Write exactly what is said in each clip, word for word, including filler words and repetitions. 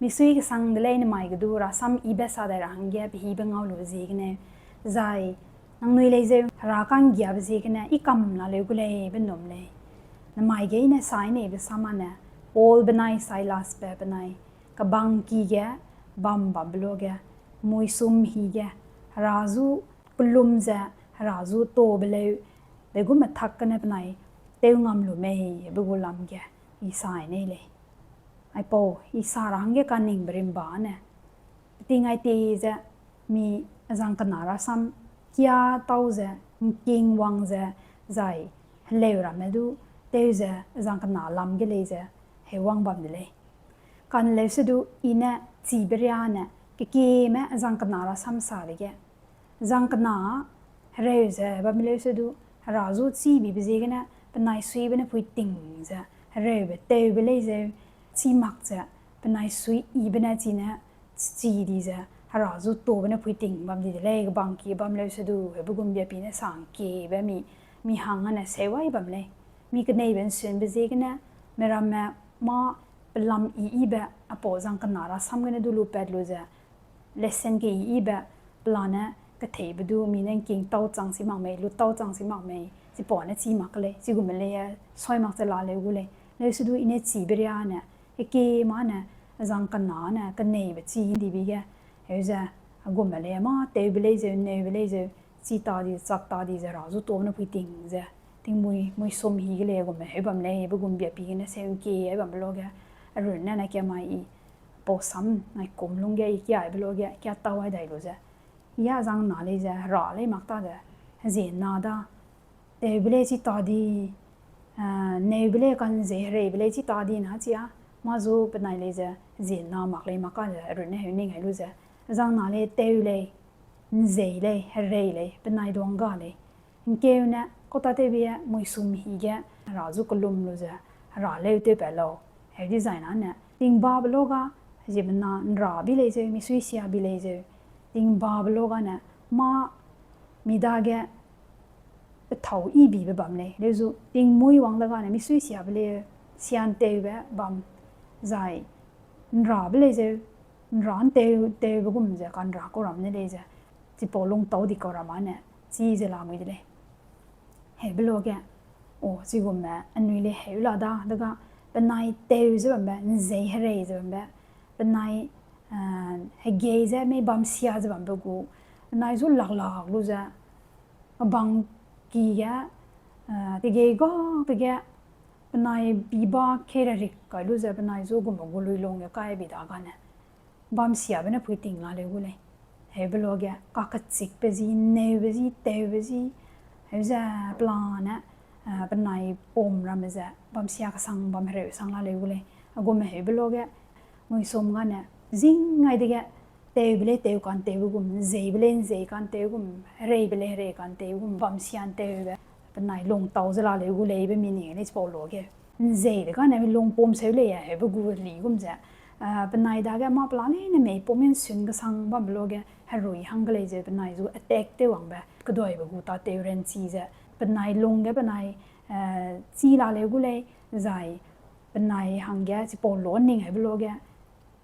Misui kesang de lei nemai ge du rasam yibe sa dai ra hangge pehibe ngau lu ziegene, zai nangnui lei zeu, hera ka'nggiabe ziegene i kam la leu gu lei be num lei. Nemai ge i ne sai neibe sam â ne, Paul benai Silasbe benai kebangki ge bam bambe luage, muisum hi ge, hera zu kellum ze, hera zu tabe leu, de gu methak gene penai tew ngam lu mei be gu lam ge i sai nei lei. Aipau i sa ra hangge kaningbe rimba ne, peting ai ti ze, mi zang kena rasam kia tau ze, ngking wang ze, zai heleu ramme du tew ze, zang kena lam ge lei ze, heuwang bam de lei. Kane leuse du i ne chibe riane, kekieme zang kena rasam sa dege, zang kena hereu ze bam leuse du, hera zu chibibe ziegene penai suibe ne pui ting ze, hereube tewbe lei zeu, chi mak ze, penai sui yibe ne chi ne chi di ze, hera zu tabe ne pui ting bam di de lei, kebangki bam leuse du, heube gum bia pi ne sangkiebe mi, mi hang â ne seuai bam lei. Mi keneibe nsunbe ziegene, miramme mâ pelam i yibe, apau zang kena rasam gene du lupat lu ze, lesson ke i yibe, pelane ketheibe du mi ne ngking tau chang si mak mei, lu tau chang si mak mei, chipau ne chi mak lei, chigume lei, soi mak ze la leu gu lei. Leuse du i ne chibe riane, kekieme ne, zang kena ne, keneibe chi ndibe ge, heu ze, agume lei mâ tewbe lei zeu, neube lei zeu, chi ta di, chak ta di ze hera zu tabe ne pui ting ze, tingmui, muisum hi ge lei gume heu bam lei, be gum bia pi gene seu ngkie ai bambe luage, arunne ne kia mai i, pau sam nai kum lungge i kia aibe luage, kia tau ai dai lu ze, i a zang na lei ze, hera lei mak ta de, hezie na da, tewbe lei chi ta di, neube lei kanzei hereibe lei chi ta di na chi a, mâ zu penai lei ze, hezie na mak lei mak ka ze, arunne heu ning ai lu ze, zang na lei tew lei, nzei lei, herei lei, penai duang ga lei. Ngkeu ne, kau tâtewbe muisum hi ge, hera zu kellum lu ze, hera leu tewpat lau. Heu dizai na ne, tingbabe luage, ziemmena nra bi lei zeu, misui sia bi lei zeu, tingbabe luage ne, mâ mi dage pethâu yibibe bam lei, leu zu tingmui wang dagane misui siabe lei, siantewbe bam, zai nrabe lei zeu, nra ntew, tewbe gum ze kanra kau ram ne lei ze, chipau lungtau di kau ram â ne, chi ze lamui de lei. Heube luage, o, chigume anui lei heu la da, dega, penai tew ze bambe, nzei herei ze bambe, penai, hegei ze mei bam sia ze bambe gu, penai zu laklak lu ze, mabang ki ge, kegei ga pe ge, penai biba kei ra rik kai lu ze penai zu gume gu lui lung ge kai bi dagane, bam siabe ne pui ting la leu gu lei. Heube luage, kakechikbe ji, neube ji, tewbe ji, heu ze pelane, penai pum ramme ze, bam sia kesang, bam hereu sang la leu gu lei. Agume heube luage, muisum gane, zing ai dege, tewbe lei tew kantewbe gum, nzeibe lei nzei kantewbe gum, hereibe lei herei kantewbe gum, bam siantewbe, penai lungtau ze la leu gu lei be meaning lei chipau luage. Nzei degane mi lungpum seu lei heube gu li gum ze, penai dage mâ pela leine meipum nsun kesang bambe luage, herui hangge lei ze penai zu attack tew wangbe, keduaibe gu tâtew ranchi ze, penai lung ge penai, chi la leu gu lei, zai, penai hangge chipau lu ning heube luage,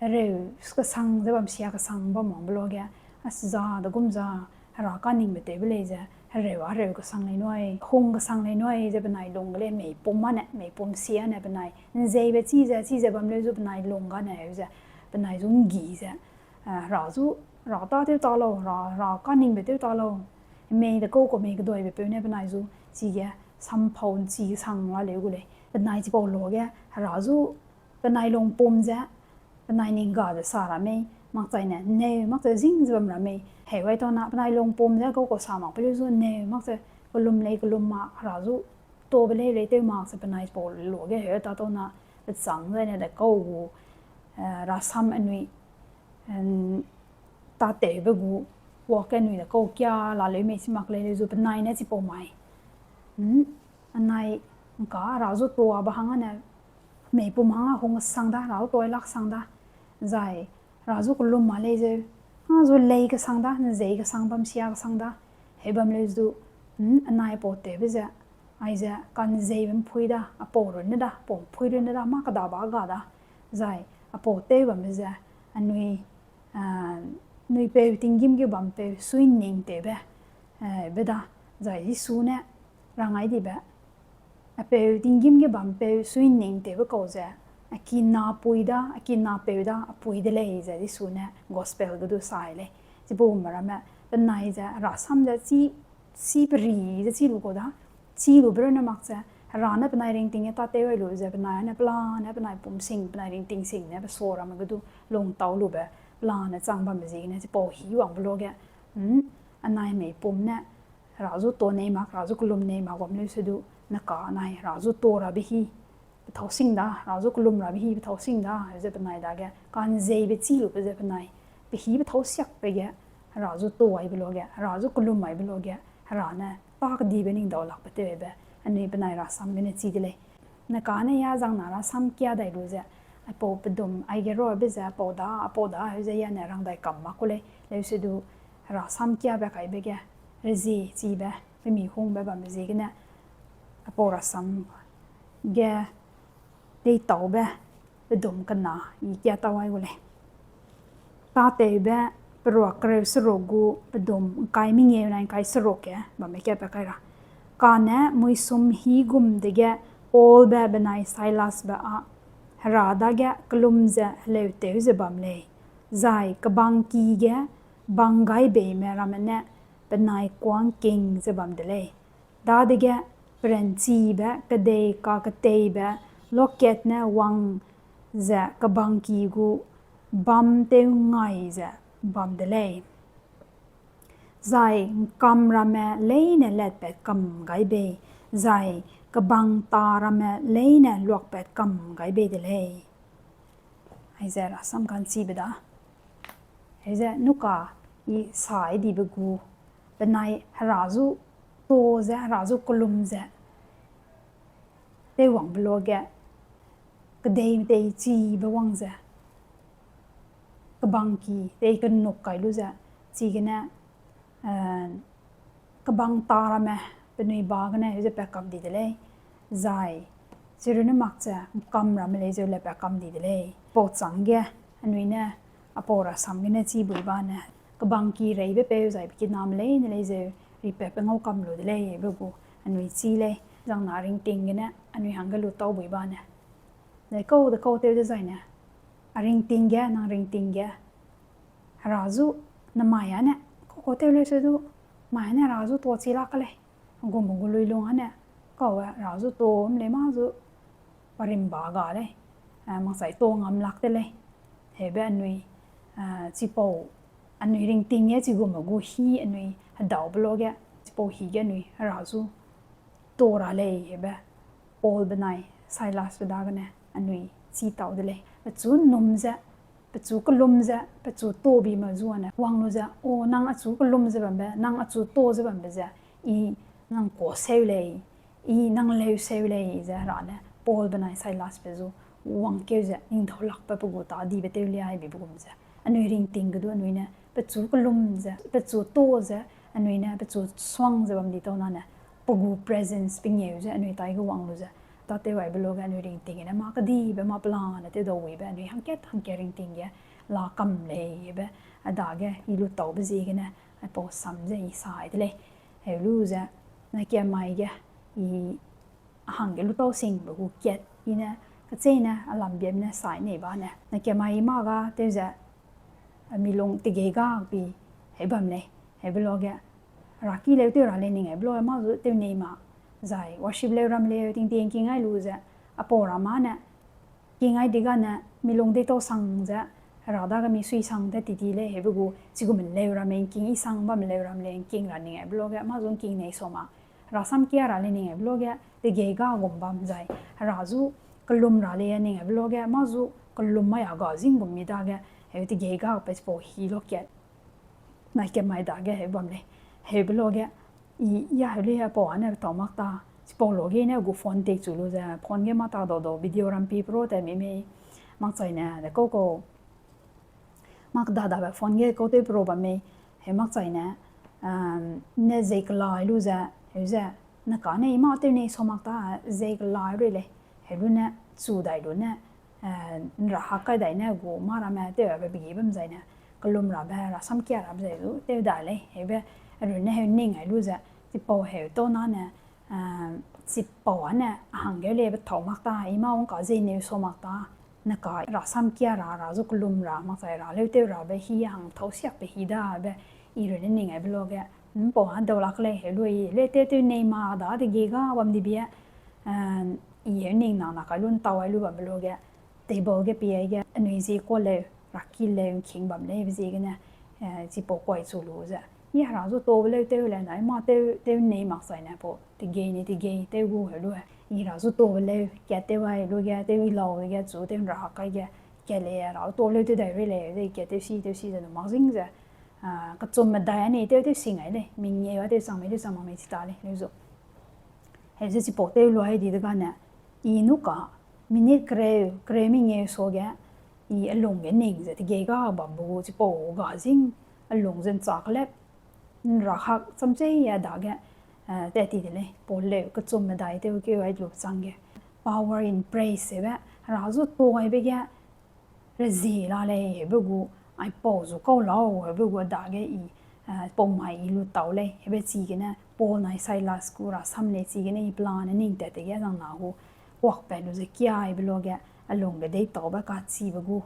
hereu kesang ze bam sia kesang bam wangbe luage, a za de gum za, hera kaningbe tewbe lei ze, hereu a hereu kesang lei nui, hung kesang lei nui ze penai lung ge lei meipum â ne, meipum sia ne penai, nzeibe chi ze, chi ze bam leu zu penai lung gane heu ze, penai zu nggi ze, hera zu, hera tâtew ta lau, hera, hera kaningbe tew ta lau, mei de kau kau mei keduaibe peu ne penai zu, chige, samphau nchi kesang la leu gu lei. Penai chipau luage, hera zu, penai lungpum ze, penai ning ga ze sa ra mei, makchaine, neu, makchai zing ze bam ra mei, heu ai tau na, penai lungpum ze kau kau sa mak pe leu zu neu, makchai, kellum lei kellum mak, hera zu, tabe lei lei tew mak ze penai chipau luage heu ta tau na, pechâng zaine de kau gu, rasam anui, tâtewbe gu, wak ge anui de kau kia la leu mei si mak lei leu zu penai ne chipau mai. Anai, ngka hera zu tuabe hang â ne, meipum hang â hung kesang da, hera zu tuai lak sang da, zai, hera zu kellum ma lei zeu, hera zu lei kesang da, nzei kesang bam sia kesang da, heu bam leu zu, anai pau tewbe ze, aize kanzeibe mpui da, apau runne da, pau mpui runne da, mâ kedaba ga da, zai, apau tew bambe ze, anui, a, nuipeu tinggîm ge bampeu suining tewbe, a, be da, zai Jisu ne, rangai dibe, apeu tinggîm ge bampeu suining tewbe kau ze, a kinapui da, a kinapeu da, apui de lei ze Jisu ne gospel ge du sai lei. Chipau me ramme, penai ze, rasam ze, chi, chi peri ze chi lu kau da, chi lu be rune mak ze, Hera ne penai ringting ge tâtew ai lu ze, penai ne pelane, penai pum sing, penai ringting sing ne, pe sa ramme ge du lungtau lube, pelane chang bambe ziegene, chipau hî wangbe luage, anai mei pum ne, Hera zu ta nei mak, Hera zu kelum nei mak, wam leu se du, ne ka nai, Hera zu ta rabe hî, pethâu sing da, Hera zu kelum rabe hî, pethâu sing da, ze penai dage, ka'nzeibe chi lube ze penai, pe hî pethâu siakbe ge, Hera zu ta aibe luage, Hera zu kelum aibe luage, Hera ne, ta kedibe ning dau lakbe tewbe, anui penai rasam gene chi de lei. Ne kane ya zangna rasam kia dai lu ze, aipau pedum aige rabe ze, apau da, apau da, heu ze ya ne rang dai kam mak ku lei, leu se du, Hera sam kiabe kaibe ge, rezie chibe, pe mi hungbe bambe ziegene, apau rasam ge, deitaube, pedum kena, i kia tau ai gu lei. Tâtewbe, peruak kereu seruk gu, pedum ngkai mengeu nai ngkai seruk ge, bamme kiabe kai ra. Kane muisum hî gum dege Paulbe benai Silasbe â Hera dage kelum ze heleutew ze bam lei, zai kebangki ge bang gai beime ramme ne penai kuâ ngking ze bam de lei. Dadege peranchibe kedei kaketeibe lokat ne wang ze kebangki gu bâm tew ngai ze bam de lei. Zai ngkam ramme leine latpat kam gai bei, zai kebang ta ramme leine luakpat kam gai bei de lei. Aize rasam ka'nchibe da. Aize nuka i sai dibe gu, penai Hera zu ta ze, Hera zu kelum ze, teiwangbe luage, kedei teichibe wang ze, kebangki tei kenuk kai lu ze, chigene, eh, kebang ta ramme penui ba gene heu ze pat kam di de lei, zai, chirune mak ze ngkam ramme lei zeu le pat kam di de lei. Pau chângge, anui ne, apau rasam gene chi bui bane, kebangki reibe peu zai pe kiname leine lei zeu, ripatbe ngau kam lu de lei, be gu, anui chi lei, zangna ringting gene, anui hangge lu tau bui bane. Dekau, dekau tew dezaine, a ringting ge, nang ringting ge, Hera zu, namai â ne, kau kau tew leu se du, mai â ne Hera zu ta chi lak ka lei, gume gu luilung â ne, kau e Hera zu ta mle mâ zu, parimba ga lei, eh, makchai ta ngam lak de lei, heube anui, eh, chipau, anui ringting ge chigume gu hî anui hedaube luage, chipau hî ge anui Hera zu, ta ra lei heube, Paul benai Silasbe dagene anui chî tau de lei. Pechu num ze, pechu kelum ze, pechu ta bime zu â ne wang lu ze, o, nang achu kelum ze bambe, nang achu ta ze bambe ze, i nang ka seu lei, i nang leu seu lei ze Hera ne Paul benai Silasbe zu wangkeu ze, ning dau lakbe pe gu tâ dibe tew liaibe be gum ze, anui ringting ge du anui ne, pechu kelum ze, pechu ta ze, anui ne, pechu suang ze bam di tau nane, pe gu presence pengeu ze anui taige wang lu ze, tâtew aibe luage anui ringting gene mâ kedibe mâ pelane tew dau wibe anui hangkat hangkat ringting ge la kam lei be, a dage i lu taube ziegene, aipau sam ze i sai de lei. Heu lu ze, na kia mai ge, i a hangge lu tau singbe gu kat i ne, kecheîne a lambiam ne sai nei bane, na kia mai i mâ ga tew ze, a milung tegei ga bi, heu bam lei, heube luage, Hera ki leu tew ra lei ning aibe luage mâ zu tew nei ma, zai worship leu ram leu tingting ngking ai lu ze, apau ramme ne, ngking ai di gane, milung deitau sang ze, Hera dage mi sui sang de ti di lei, heube gu, chigume leu ramme ngking i sang bamme leu ram lei ngking ra ning aibe luage, mâ zu ngking nei sa ma, Hera sam kia ra lei ning aibe luage, tegei ga gum bam zai, Hera zu kelum ra lei ning aibe luage, mâ zu kelum mai a ga zing gum mi dage, heu tegei ga pe chipau hî luage, na kia mai dage heu bam lei, heube luage, i, ya heu lei apau â ne tau mak ta, chipau luage ne gu phone teichu lu ze, phone ge mâ ta dau dau video ram pi pro te mi mei, makchaine, dekau kau, mak dadabe phone ge kau tew pro bam mei, heu makchaine, ne zei kelai lu ze, heu ze, na kane i mâ tew nei sa mak ta, zei kelai rui lei, heu lu ne, chu dai lu ne, eh, nra hak kai dai ne gu mâ ramme tew rabe begi bam zai ne, kelum rabe, rasam kia rabe zai du tew da lei, heube, runne heu ning ai lu ze, chipau heu tau na ne, eh, chipau a ne, a hangge lei be thau mak ta, i mâ wang ka zie neu sa mak ta, ne ka rasam kia ra, ra zu kelum ra, makchai ra leu tew rabe hi, a hang thau siakbe hi da be, i runne ning ai be luage, mpau a dau lak lei, heu lu i, leu tew tew nei ma da, de ge ga bam di bie, eh, i heu ning na na kai lu ntau ai lu bambe luage, table ge pie ge, anui zie kuâ leu, raki leu, nking bam lei, be ziegene, eh, chipau kuai chu lu ze. I hera zu taube leu tew le, nai mâ tew, tew nei makchai ne pau, tegei ni tegei, tew gu heu lu, i hera zu taube leu, kat tew ai lu ge, tew i lau ge, chu tew nra hak kai ge, kat lei, hera zu tau leu tew dai rei lei, ze kat tew si, tew si ze nu mak zing ze, ah, kechum medai a nei tew tew sing ai lei, mengeu a tew chang mei, tew chang mak mei chi ta lei, leu zu. Heu ze chipau tew lu ai di de gane, i nu ka, minute kereu, kereu mengeu suage, i a lung ge ning ze tegei ga bambe gu chipau ga zing, a lung ze nchâ kelep, nra hak chamchei a dage, eh, tat ti de lei, pau leu kechum medai tew keu ai lu chang ge. Power in praise heube, hera zu tau aibe ge, rezie la lei, heube gu, aipau zu kau lau, heube gu dage i, eh, pau mai i lu tau lei, heube chigene, Paul nai Silas gu rasam lei chigene i plan ne ning tat te ge zang na gu, kuakpat lu ze kia aibe luage, a lung ge deitaube kachibe gu,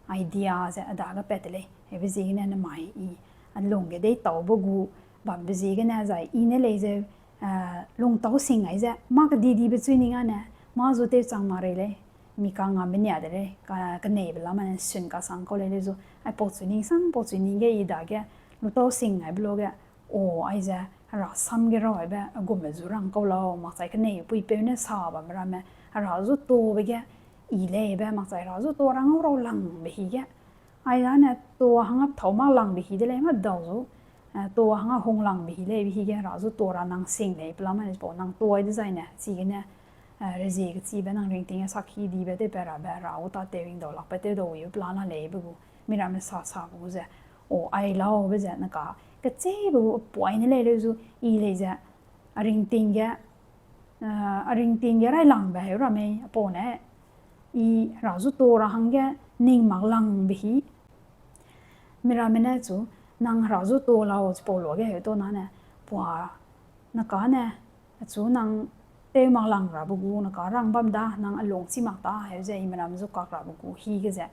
idea ze a dage pat te lei, heube ziegene nemai i, a lung ge deitaube gu, bambe ziegene zai i ne lei zeu, eh, lungtau sing ai ze, mâ kedidibe chui ning a ne, mâ zu tew chang mak rei lei, mi kangambe nia de lei, ka, keneibe lam a ne sun kasang kau lei leu zu, aipau chui ning sang, pau chui ning ge i dage, lutau sing aibe luage, o, aize, hera sam ge rau aibe, a gumme zu rang kau lau, makchai keneibe puipeu ne sa bamme ramme, hera zu taube ge, i leibe, makchai hera zu tau ra ngau rau langbe hi ge, ai dane tau hangge thau mak langbe hi de lei, mâ dau zu, eh, tau hangge hung langbe hi leibe hi ge, hera zu tau ra nang sing lei, pelam a ne chipau nang tau ai dezaine, chigene, eh, rezie kechibe nang ringting ge sakhi dibe tewpat rabe, hera gu tâtew ring dau lakbe tew dau ibe plan la leibe gu, mi ramme sa sa gu ze, o, ai laube ze, ne ka, kecheîbe gu point ne lei leu zu, i lei ze, a ringting ge, eh, a ringting ge railangbe heu ramme, apau ne, i hera zu tau ra hangge ning mak langbe hi. Mi ramme ne chu, nang hera zu tau lau chipau luage heu tau na ne, pua, ne ka ne, achu nang tew mak lang rabe gu, ne ka rang bam da, nang a lung chî mak ta, heu ze i mi ramme zu kak rabe gu, hi ge ze,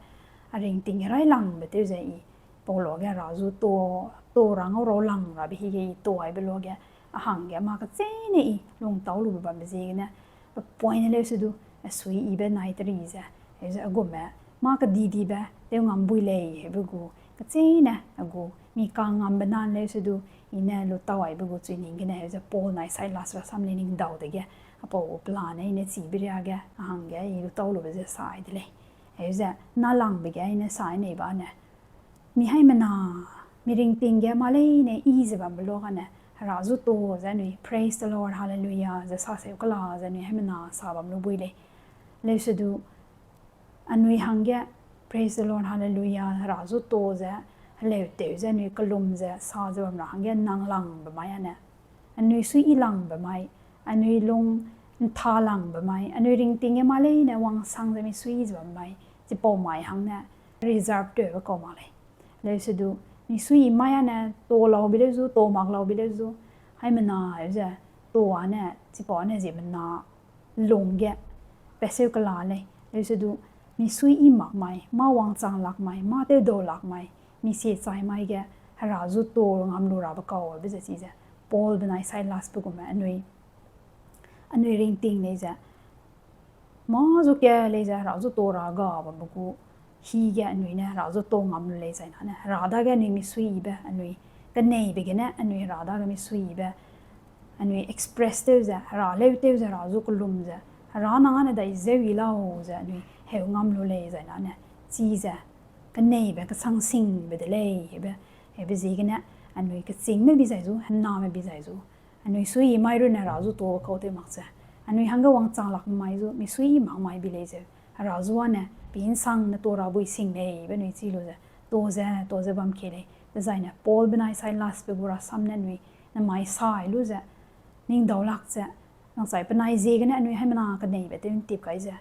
a ringting ge railangbe tew ze i, pau luage hera zu tau, tau ra ngau rau lang rabe hi ge i tau aibe luage, a hangge mâ kecheîne i lungtau lube bambe ziegene, pe point ne leu se du, a sui ibe nai teri ze, heu ze a gumme, mâ kedidibe, tew ngam bui lei, heube gu, kecheîne, a gu, mi kangambe nan leu se du, i ne lutau aibe gu chui ning gene, heu ze Paul nai Silas rasam lei ning dau dege, apau gu plan ne i ne chibe riage, a hangge i lutau lube ze sa ai de lei. Heu ze, nâlangbe ge i ne sa ai nei ba ne, mi haimena, mi ringting ge mâ leine i ze bambe luage ne, hera zu tau ze anui, praise the Lord, hallelujah, ze sa seu kela ze anui haimena sa bam lu bui lei. Leu se du, anui hangge, praise the Lord, hallelujah, hera zu tau ze, heleu tew ze anui kelum ze, sa ze bam ra hangge nang langbe mai a ne. Anui suiyi langbe mai, anui lung ntha langbe mai, anui ringting ge mâ leine wangsang ze mi suiyi ze bam mai, chipau mai hang ne, reserve tewbe kau mak lei. Leu se du, mi suiyi mai a ne, tau lau bi leu zu, tau mak lau bi leu zu, haimena heu ze, tau a ne, chipau a ne ziemmena, lung ge, pe seu kela lei, leu se du, mi suiyi mak mai, mâ wangchang lak mai, mâ tewdau lak mai, mi sie chai mai ge, hera zu tau ngam lu rabe kau, be ze chize, Paul benai Silas be gumme anui, anui ringting lei ze, mâ zu ke lei ze, hera zu tau ra ga bambe gu, hi ge anui ne hera zu tau ngam lu lei zai na ne, hera dage anui mi suiyibe, anui keneibe gene, anui hera dage mi suiyibe, anui express tew ze, hera leu tew ze, hera zu kelum ze, hera nang a ne dai zeu i lau ze, anui heu ngam lu lei zai na ne, chize, keneibe, kesangsingbe de lei, heube, heube ziegene, anui kechîngme bi zai zu, hename bi zai zu, anui suiyi mai runne hera zu tau kau tew mak ze, anui hangge wangchang lak mai zu, mi suiyi mak mai bi lei zeu, hera zu a ne, pinsang ne tau ra bui sing lei, be anui chi lu ze, tau ze, tau ze bam ke lei, dezaine, Paul benai Silas be gu rasam ne anui, nemai sai lu ze, ning dau lak ze, nang chai penai ziegene anui haimena keneibe tew ntip kai ze,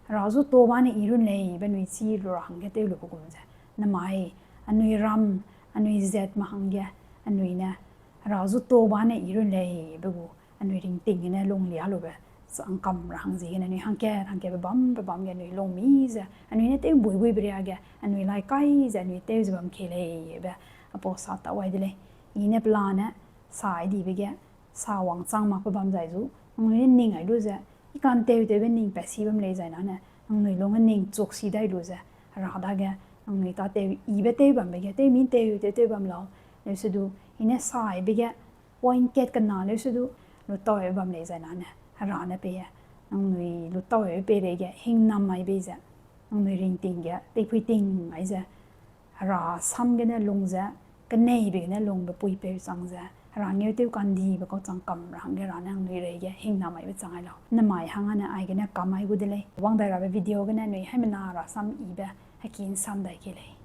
Hera zu to ba ne i run lei be anui chî lu ra hangge tew lube gum ze, namai, anui ram, anui zatme hangge, anui ne Hera zu to ba ne i run lei be gu, anui ringting gene lunglia lube, chang kam ra hang ziegene anui hangkat hangkatbe bambe bam ge anui lung mi ze, anui ne tew buî buîbe riage anui lai kai ze anui tew ze bam kei lei be, apau sa tau ai de lei. I ne pelane, sa ai dibe ge, sa wangchang makbe bam zai zu, nangnui ne ning ai lu ze, i kantewtewbe ning pat si bam lei zai nane, nangnui lungge ning chuk si dai lu ze, Hera dage, nangnui tâtew ibe tew bambe ge, tew mi tew, tew tew bam lau, leuse du, i ne sa aibe ge, point kat kena leuse du, lu tau aibe bam lei zai nane, Hera ne pei e, nangnui lu tau aibe peireige, hingnam ai bei ze, nangnui ringting ge, teipui ting ai ze, Hera sam gene lung ze, keneibe gene lungbe puipeu chang ze, Hera ngeutew kandibe kau chang kam ra hangge Hera ne nangnui reige hingnam aibe chang ai lau. Namai hang ane aigene kam ai gu de lei. Wang dai rabe video gene anui haimena Hera sam ibe, heki nsam dai kei lei.